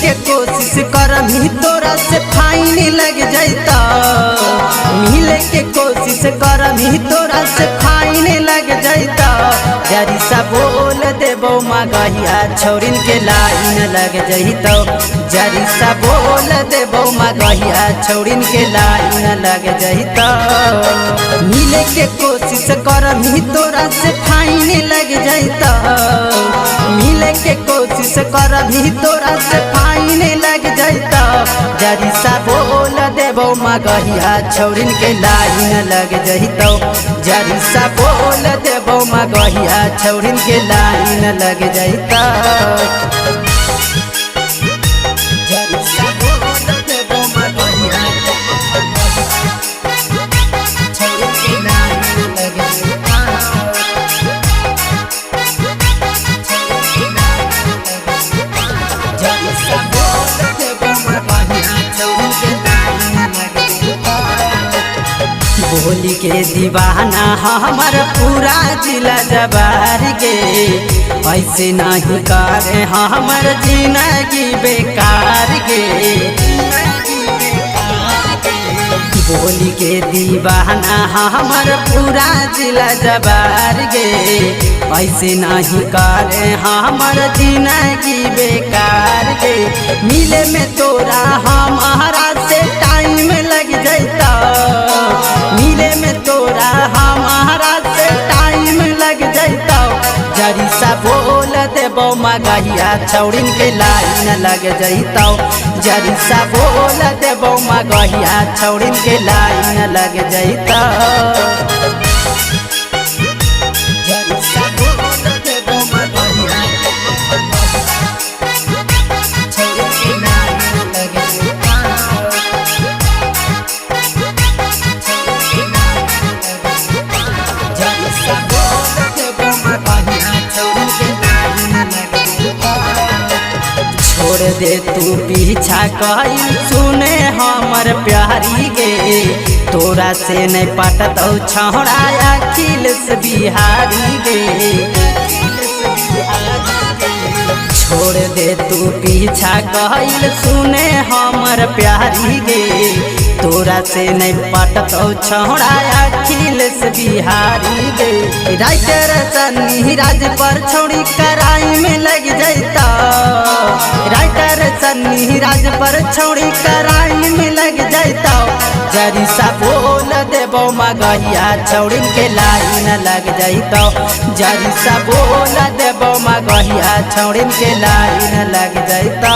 के कोशिश करमी तोरा से फाइन लग जाता। मिले के कोशिश करमी तोरा से फाइन लग जाता। जरी सा बोल देबो मगहिया छौरिन के लाइन लग जइतो। जरी सा बोल देबो मगहिया छौरिन के लाइन लग जइतो। मिले के कोशिश करमी तोरा से फाइन लग जइतो। मिले के कोशिश करमी तोरा से फाइन लग जइतो। जरी सा बोल देबो मगहिया छौरिन के लाइन लग जइतो। जरी सा बोल देबो मगहिया छौरिन के लाइन लग जइतो। जरी सा बोल देबो मगहिया छौरिन के लाइन लग जइतो। जरी सा बोल देबो मगहिया छौरिन के लाइन लग जइतो। बोली के दीवाना हमर पूरा जिला जबार के, ऐसे नहीं करे हमर जिंदगी बेकार के। बोली के दीवाना हमर पूरा जिला जबार के, ऐसे नहीं करे हमर जिंदगी बेकार के। मिले में तोरा हमारा से टाइम लग जइता। मिले में तोरा हमारा से टाइम लग जइता। जरी सा बोल देबो मगहिया छौरिन के लाइन लग जइतो। जरी सा बोल देबो मगहिया छौरिन के लाइन लग जइतो। जरी सा बोल देबो मगहिया छौरिन के लाइन लग जइतो। जरी सा बोल देबो मगहिया छौरिन के लाइन लग जइतो। छोड़ दे तू पीछा कइल सुने हमर प्यारी गे, तोरा से नहीं पटतौ छौड़ा अखिलेश बिहारी गे। छोड़ दे तू पीछा कइल सुने हमर प्यारी गे, तोरा से नहीं पटतौ छौड़ा अखिलेश बिहारी गे। राइटर सन्नी राज पर छौड़ी कराई में लग जइता। राइटर सन्नी राज पर छौड़ी कराई में लग जइता। जरी सा बोल देबो मगहिया छौरिन के लाइन लग जइतो। जरी सा बोल देबो मगहिया छौरिन के लाइन लग जइतो।